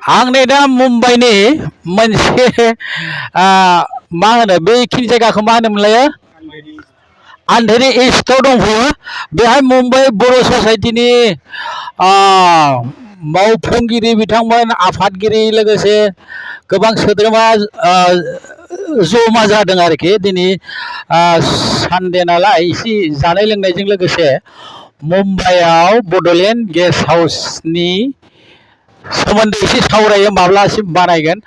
आं नै दा मुम्बाइनि मोनसे मा होनो बेखिनि जायगाखौ मा होनोमोनलाय आन्धेरि इस्टआव दंफैयो बेहाय मुम्बाइ बर' ससाइटिनि मावफुंगिरि बिथांमोन आफादगिरि लोगोसे गोबां सोद्रोमा जमा जादों आरोखि दिनै सानडे नालाय एसे जानाय लोंनायजों लोगोसे मुम्बाइआव बड'लेण्ड गेस्ट हाउसनि सोमोन्दै एसे सावरायो माब्लासिम बानायगोन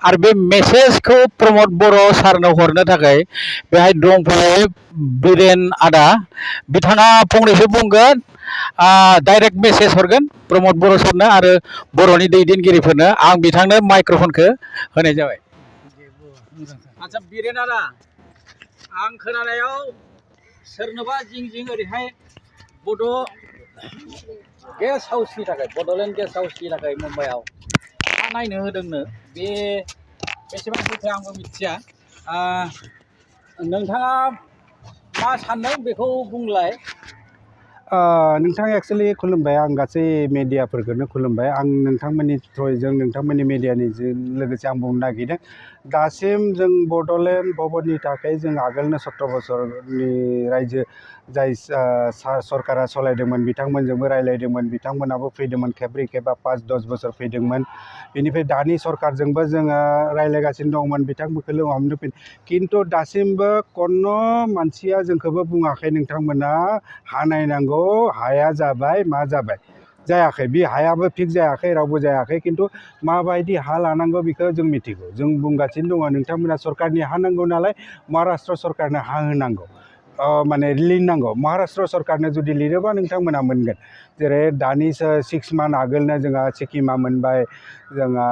आरो बे मेसेजखौ प्रमद बर' सारनो हरनो थाखाय बेहाय दंफैयो बिरेन आदा बिथाङा फंनैसो बुंगोन डाइरेक्ट मेसेज हरगोन प्रमद बर' सारनो आरो बर'नि दैदेनगिरिफोरनो आं बिथांनो माइक्र'फनखौ होनाय जाबाय। आচ্ছা बिरेन आदा आं खोनानायाव सोरनोबा जिं जिं ओरैहाय बड' गेस्ट हाउसनि थाखाय बड'लेण्ड गेस्ट हाउसनि थाखाय मुम्बाइआव मा नायनो होदोंनो बे बेसेबां सैथो आंबो मिथिया नोंथाङा मा सानदों बेखौ बुंलाय। नोंथां एक्सुअलि खुलुमबाय आं गासै मेडियाफोरखौनो खुलुमबाय आं नोंथांमोननि थ्रुयैजों नोंथांमोननि मेडियानिजों लोगोसे आं बुंनो नागिरदों दासिम जों बड'लेण्ड भबननि थाखाय जों आगोलनो 17 बोसोरनि रायजो जाय सरकारा सालायदोंमोन बिथांमोनजोंबो रायलायदोंमोन बिथांमोनाबो फैदोंमोन खेबब्रै खेबबा 5-10 बोसोर फैदोंमोन बेनिफ्राय दानि सरकारजोंबो जोङो रायलायगासिनो दंमोन बिथांमोनखौ लोगो हमनो खिन्थु दासिमबो कोनो मानसिया जोंखौबो बुङाखै नोंथांमोना हा नायनांगौ हाया जाबाय मा जाबाय जायाखै बे हायाबो फिक्स जायाखै रावबो जायाखै खिन्थु माबायदि हा लानांगौ बेखौ जों मिथिगौ जों बुंगासिनो दङ नोंथांमोना सरकारनि हा नांगौ नालाय महाराष्ट्र सरकारनो हा होनांगौ माने लिरनांगौ महाराष्ट्र सरकारनो जुदि लिरोबा नोंथांमोना मोनगोन जेरै दानि 6 मान्थ आगोलनो जोंहा सिक्किमा मोनबाय जोंहा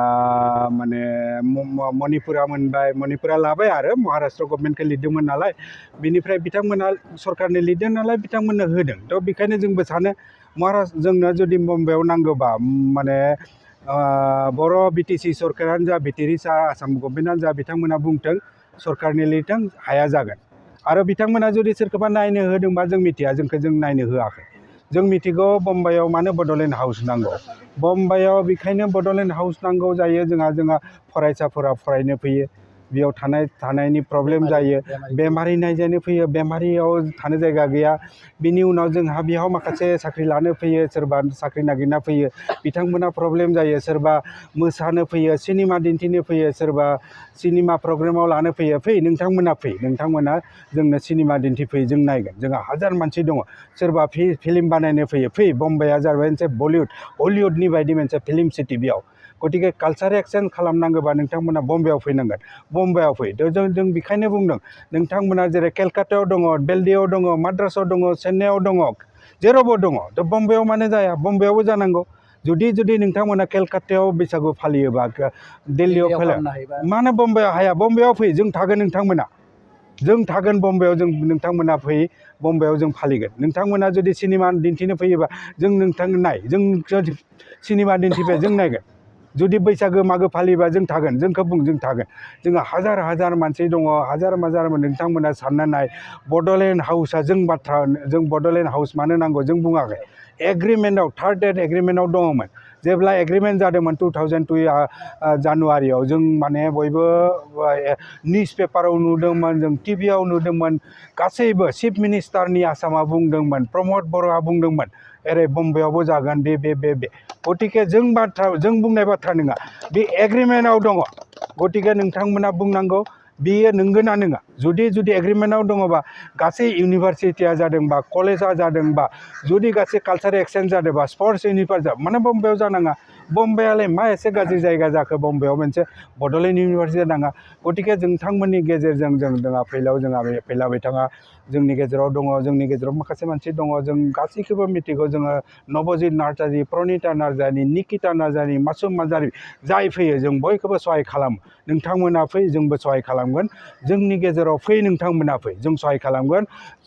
माने मणिपुरा मोनबाय मणिपुरा लाबाय आरो महाराष्ट्र गभर्नमेन्टखौ लिरदोंमोन नालाय बिनिफ्राय बिथांमोना सरकारनो लिरदों नालाय बिथांमोननो होदों थ' बेखायनो जोंबो सानो महाराष्ट्र जोंनो जुदि मुम्बाइआव नांगौबा माने बर' बिटिसि सरकारानो जा बिटिआर आसाम गभर्नमेन्टआनो जा बिथांमोना बुंथों सरकारनि लिरथों हाया जागोन आरो बिथांमोना जुदि सोरखौबा नायनो होदोंबा जों मिथिया जोंखौ जों नायनो होआखै जों मिथिगौ बम्बाइआव मानो बड'लेण्ड हाउस नांगौ बम्बाइआव बेखायनो बड'लेण्ड हाउस नांगौ जायो जोंहा फरायसाफोरा फरायनो फैयो बेयाव थानायनि प्रब्लेम जायो बेमारि नायजानो फैयो बेमारियाव थानो जायगा गैया बिनि उनाव जोंहा बेयाव माखासे साख्रि लानो फैयो सोरबा साख्रि नागिरना फैयो बिथांमोना प्रब्लेम जायो सोरबा मोसानो फैयो सिनेमा दिन्थिनो फैयो सोरबा सिनेमा प्रग्रामाव लानो फैयो नोंथांमोना जोंनो सिनेमा दिन्थिफैयो जों नायगोन जोंहा हाजार मानसि दङ सोरबा फिल्म बानायनो फैयो बम्बाइआ जाबाय मोनसे हलिउडनि बायदि मोनसे फिल्म सिटि बेयाव गतिके कालचार एक्सचेन्ज खालामनांगौबा नोंथांमोना बम्बाइआव फैनांगोन बम्बाइआव फै जों बेखायनो बुंदों नोंथांमोना जेरै केलकातायाव दङ दिल्लीयाव दङ माद्रासआव दङ चेन्नाइआव दङ जेरावबो दङ थ' बम्बाइआव मानो जाया बम्बाइआवबो जानांगौ जुदि नोंथांमोना केलकातायाव बैसागु फालियोबा दिल्लीयाव फालियो मानो बम्बाइआव हाया बम्बाइआव फै जों थागोन जों थागोन बम्बाइआव जों नोंथांमोना फै बम्बाइआव जों फालिगोन नोंथांमोना जुदि सिनेमा दिन्थिनो फैयोबा जों जों सिनेमा दिन्थिबाय जों नायगोन जुदि बैसागो मागो फालियोबा जों थागोन जों थागोन जोंहा हाजार मानसि दङ हाजार नोंथांमोना सानना नाय बड'लेण्ड हाउसआ जों बड'लेण्ड हाउस मानो नांगौ जों बुङाखै एग्रिमेन्टआव थार्ड एग्रिमेन्टआव दङमोन जेब्ला एग्रिमेन्ट जादोंमोन 2002 जानुवारियाव जों माने बयबो निउस पेपाराव नुदोंमोन जों टिभियाव नुदोंमोन गासैबो चिफ मिनिस्टारनि आसामा बुंदोंमोन प्रमद बर'आ बुंदोंमोन एरै बम्बाइआवबो जागोन बे गतिके जों बुंनाय बाथ्रा नङा बे एग्रिमेन्टआव दङ गतिके नोंथांमोना बुंनांगौ बेयो नंगौना नङा जुदि एग्रिमेन्टआव दङबा गासै इउनिभारसिटिया जादोंबा कलेजा जादोंबा जुदि गासै कालचार एक्सचेन्ज जादोंबा स्पर्ट्स इउनिभारसिटि माने बम्बाइआव जानाङा बम्बाइआलाय मा एसे गाज्रि जायगा जाखो बम्बाइआव मोनसे बड'लेण्ड इउनिभारसिटि नाङा गतिके नोंथांमोननि गेजेरजों जोंहा फैलाव बिथाङा जोंनि गेजेराव दङ जोंनि गेजेराव माखासे मानसि दङ जों गासैखौबो मिथिगौ जोङो नबजित नार्जारि प्रनिता नार्जारि निकिता नार्जारि मासुम नार्जारि जाय फैयो जों बयखौबो सहाय खालामो नोंथांमोना फै जोंबो सहाय खालामगोन जोंनि गेजेराव फै नोंथांमोना फै जों सहाय खालामगोन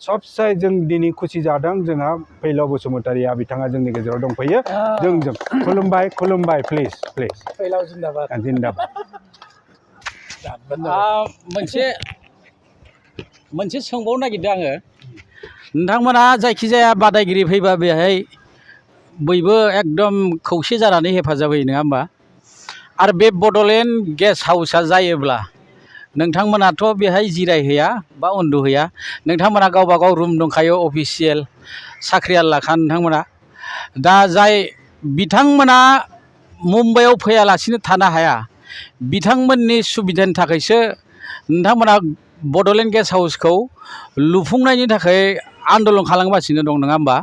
सबसे जों दिनै खुसि जादों जोंहा फैलाव बसुमतारिया बिथाङा जोंनि गेजेराव दंफैयो जों खुलुमबाय प्लिज फैलाव जिन्दाबाद मोनसे सोंबावनो नागिरदों आङो नोंथांमोना जायखिजाया बादायगिरि फैबा बेहाय बयबो एकदम खौसे जानानै हेफाजाब होयो नङा होमबा आरो बे बड'लेण्ड गेस्ट हाउसआ जायोब्ला नोंथांमोनाथ' बेहाय जिरायहैया बा उन्दुहैया, नोंथांमोना गावबा गाव रुम दंखायो अफिसियेल साख्रियालाखा नोंथांमोना। दा जाय बिथांमोना मुम्बाइआव फैयालासिनो थानो हाया, बिथांमोननि सुबिदानि थाखायसो नोंथांमोना बड'लेण्ड गेस्ट हाउसखौ लुफुंनायनि थाखाय आन्दलन खालामगासिनो दं, नङा होमबा?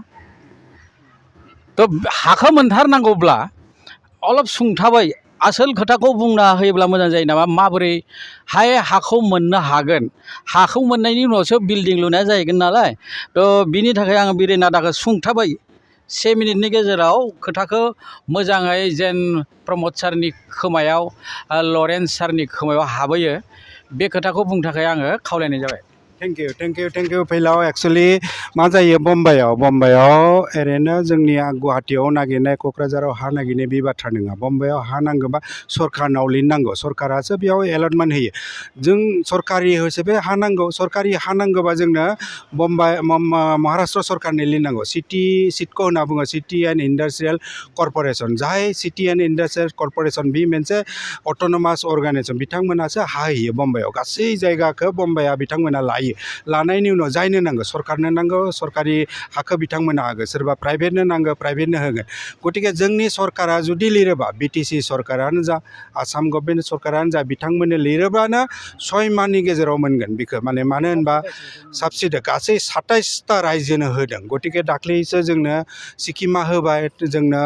थ' हाखौ मोनथारनांगौब्ला अलप सुंथाबै आसोल खोथाखौ बुंना होयोब्ला मोजां जायो नामा? माबोरैहाय हाखौ मोननो हागोन? हाखौ मोननायनि उनावसो बिल्डिं लुनाया जाहैगोन नालाय। थ' बिनि थाखाय आङो बिरेन आदाखौ सुंथाबै 1 मिनिटनि गेजेराव खोथाखौ मोजाङै जेन प्रमद सारनि खोमायाव, लरेन्स सारनि खोमायाव हाबोयो, बे खोथाखौ बुंनो थाखाय आङो खावलायनाय जाबाय। थेंक इउ फैलाव। एक्सुवेलि मा जायो बम्बाइआव ओरैनो जोंनि गुवाहाटियाव नागिरनाय, क'क्राझाराव हा नागिरनाय बे बाथ्रा नङा। बम्बाइआव हा नांगौबा सरकारनाव लिरनांगौ, सरकारासो बेयाव एलटमेन्ट होयो। जों सरकारि हिसाबै हा नांगौ, सरकारि हा नांगौबा जोंनो महाराष्ट्र सरकारनि लिरनांगौ। सिटको होनना बुङो, सिटि एन्ड इन्डास्ट्रियेल कर्प'रेसन। जाय सिटि एन्ड इन्डास्ट्रियेल कर्प'रेसन बे मोनसे अट'नमास अर्गानाइजेसन, बिथांमोनासो हा होयो बम्बाइआव। गासै जायगाखौ बम्बाइआ बिथांमोना लायो। लानायनि उनाव जायनो नांगौ, सरकारनो नांगौ, सरकारि हाखौ बिथांमोना होगोन। सोरबा प्राइभेटनो नांगौ, प्राइभेटनो होगोन। गतिके जोंनि सरकारा जुदि लिरोबा, बिटिसि सरकारानो जा, आसाम गभर्नमेन्ट सरकारानो जा, बिथांमोननो लिरोबानो 6 माहनि गेजेराव मोनगोन बेखौ। मानो होनबा साबसिडि गासै 27टा रायजोनो होदों। गतिके दाख्लैसो जोंनो सिक्किमा होबाय, जोंनो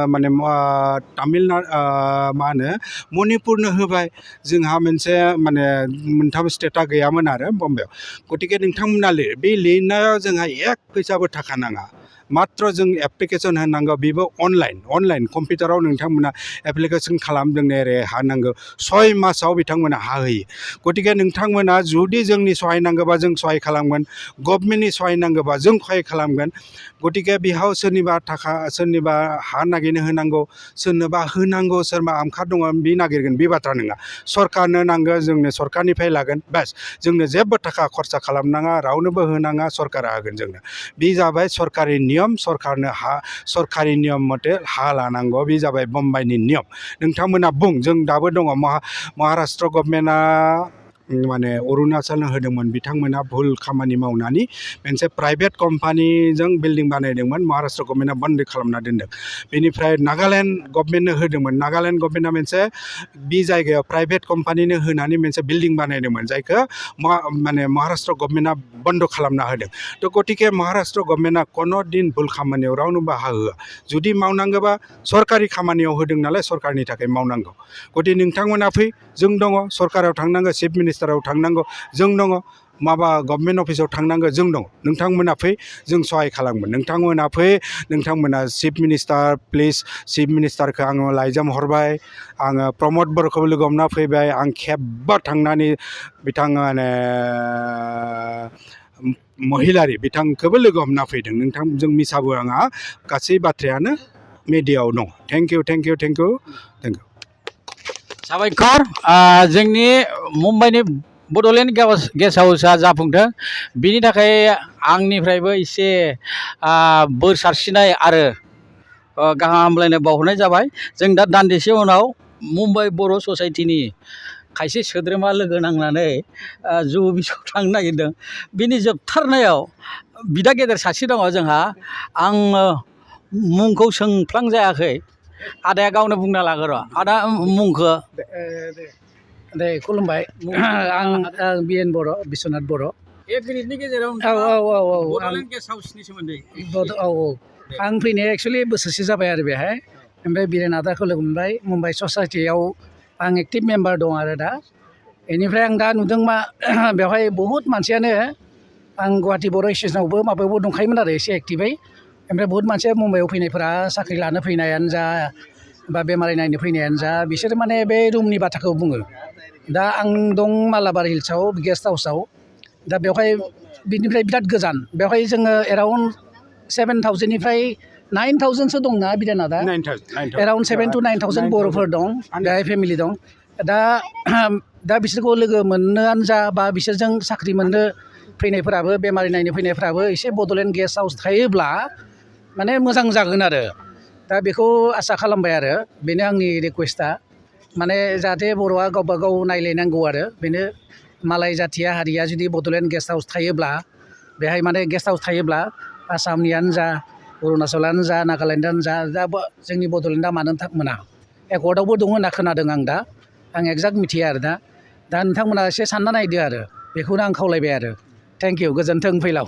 मणिपुरनो होबाय। जोंहा मोनसे मोनथाम स्टेटआ गैयामोन आरो बम्बाइआव। गतिके नोंथांमोना बे लिरनायाव जोंहा 1 फैसाबो थाखा नाङा। मात्र जों एप्लिकेसन होनांगौ, बेबो अनलाइन कम्पिउटाराव नोंथांमोना एप्लिकेसन खालामदों ओरै हा नांगौ। 6 मासाव बिथांमोना हा होयो। गतिके नोंथांमोना जुदि जोंनि सहाय नांगौबा जों सहाय खालामगोन, गभर्नमेन्टनि सहाय नांगौबा जों सहाय खालामगोन। गतिके बेयाव सोरनिबा हा नागिरनो होनांगौ, सोरनोबा होनांगौ, सोरबा आमखा दङ बे नागिरगोन, बे बाथ्रा नङा। सरकारनो नांगौ, जोंनो सरकारनिफ्राय लागोन, बास। जोंनो जेबो थाखा खरसा खालामनाङा, रावनोबो होनाङा, सरकारा होगोन जोंनो। बे जाबाय सरकारि नियम। सरकारनो सरकारि नियम मथे हा लानांगौ, बे जाबाय बम्बाइनि नियम। नोंथांमोना जों दाबो दङ। महाराष्ट्र गभर्नमेन्टआ अरुणाचलनो होदोंमोन, बिथांमोना भुल खामानि मावनानै मोनसे प्राइभेट कम्पानिजों बिल्डिं बानायदोंमोन, महाराष्ट्र गभर्नमेन्टआ बन्द खालामना दोनदों। बेनिफ्राय नागालेण्ड गभर्नमेन्टनो होदोंमोन, नागालेण्ड गभर्नमेन्टआ मोनसे बे जायगायाव प्राइभेट कम्पानिनो होनानै मोनसे बिल्डिं बानायदोंमोन, जायखौ महाराष्ट्र गभर्नमेन्टआ बन्द खालामना होदों। थ' गतिके महाराष्ट्र गभर्नमेन्टआ कोनो दिन भुल खामानियाव रावनोबो हा होआ। जुदि मावनांगौबा सरकारि खामानियाव होदों नालाय, सरकारनि थाखाय मावनांगौ। गतिके नोंथांमोना फै, जों दङ। सरकाराव थांनांगौ, चिफ मिनिस्टाराव थांनांगौ, जों दङ। गभर्नमेन्ट अफिसाव थांनांगौ, जों दङ। नोंथांमोना फै, जों सहाय खालामगोन। नोंथांमोना फै, नोंथांमोना चिफ मिनिस्टार, प्लिज चिफ मिनिस्टारखौ आङो लाइजाम हरबाय, आङो प्रमद बर'खौबो लोगो हमना फैबाय। आं खेबबा थांनानै महिलारि बिथांखौबो लोगो हमना फैदों। जों मिसाबो आंहा गासै बाथ्रायानो मिडियायाव दं। Thank you. साबायखर। जोंनि मुम्बाइनि बड'लेण्ड गेस्ट हाउसआ जाफुंथों, बिनि थाखाय आंनिफ्रायबो एसे बोर सारस्रिनाय आरो गाहाम हामलायनाय बावहरनाय जाबाय। जों दा दान्दिसे उनाव मुम्बाइ बर' ससाइटिनि खायसे सोद्रोमा लोगो नांनानै जुहु बिचआव थांनो नागिरदों। बिनि जोबथारनायाव बिदा गेदेर सासे दङ जोंहा, आं मुंखौ सोंफ्लांजायाखै, आदाया गावनो बुंना लागोन र'। आदा मुंखौ दे खुलुमबाय। आं बिएन बर', बिश्वनाथ बर'। 1 मिनिटनि गेजेराव बड'लेण्ड गेस्ट हाउसनि सोमोन्दै। आं फैनाया एक्सुवेलि बोसोरसे जाबाय आरो बेहाय। ओमफ्राय बिरेन आदाखौ लोगो मोनबाय। मुम्बाइ ससाइटियाव आं एक्टिभ मेम्बार दं आरो दा। बेनिफ्राय आं दा नुदों बेवहाय बहुद मानसियानो, आं गुवाहाटि बर' स्टेसनावबो माबायावबो दंखायोमोन आरो एसे एक्टिभै। ओमफ्राय बहुद मानसिया मुम्बाइआव फैनायफोरा, साख्रि लानो फैनायानो जा बा बेमारि नायनो फैनायानो जा, बिसोर बे रुमनि बाथ्राखौ बुङो। दा आं दं मालाबार हिल्सआव, गेस्ट हाउसआव। दा बेवहाय बिनिफ्राय बिराद गोजान। बेवहाय जोङो एराउन्ड 7,000निफ्राय 9,000सो दंना बिरेन आदा? 9,000 एराउन्ड 7,000 to 9,000 बर'फोर दं, बेहाय फेमिलि दं। दा बिसोरखौ लोगो मोननोआनो जा, बा बिसोरजों साख्रि मोननो फैनायफोराबो, बेमारि नायनो फैनायफोराबो एसे बड'लेण्ड गेस्ट हाउस थायोब्ला मोजां जागोन आरो। दा बेखौ आसा खालामबाय आरो, बेनो आंनि रिकुवेस्टआ। माने जाहाथे बर'आ गावबा गाव नायलायनांगौ आरो बेनो मालाय जाथिया हारिया जुदि बड'लेण्ड गेस्ट हाउस थायोब्ला बेहाय माने गेस्ट हाउस थायोब्ला आसामनियानो जा अरुणाचलानो जा नागालेण्डआनो जा दा जोंनि बड'लेण्डआ मानो मोना एकर्डआवबो दङ होनना खोनादों आं एक्जाक्ट मिथिया आरो दा नोंथांमोना एसे सानना नायदो आरो बेखौनो आं खावलायबाय आरो थेंक इउ गोजोन्थों फैलाव।